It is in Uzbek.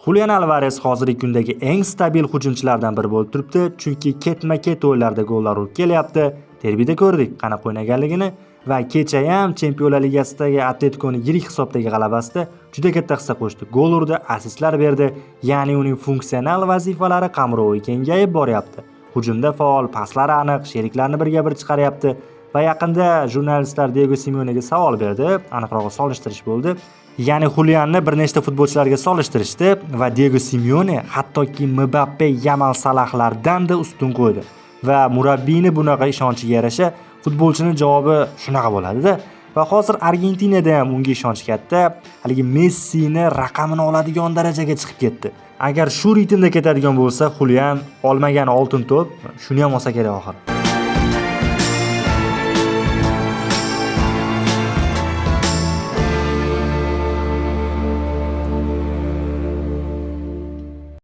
Xulian Alvares hozirgi kundagi eng stabil hujumchilardan biri bo'lib turibdi, chunki ketma-ket o'yinlarda gollar urib kelyapti. Derbida ko'rdik qanaqa o'ynaganligini va kecha ham Chempionlar Ligasidagi Atletikoning yirik hisobdagi g'alabasida juda katta hissa qo'shdi. Gol urdi, assistlar berdi, ya'ni uning funksional vazifalari qamrovi kengayib boryapti. Hujumda faol, paslari aniq, sheriklarni birga bir chiqaryapti va yaqinda jurnalistlar Diego Simeonega savol berdi, aniqrog'i solishtirish bo'ldi. Ya'ni Xulianni bir nechta futbolchilarga solishtirishdi va Diego Simeone hattoki Mbappe, Yamal, Salahlardan-da ustun qo'ydi. Va murabbiyni bunaqa ishonchiga yarasha futbolchining javobi shunaqa bo'ladi-da. Va hozir Argentinada ham unga ishonch katta. Haligi Messini raqamini oladigan darajaga chiqib ketdi. Agar shu ritmda ketadigan bo'lsa, Xulian olmagan oltin to'p shuni ham olsa kerak oxiri.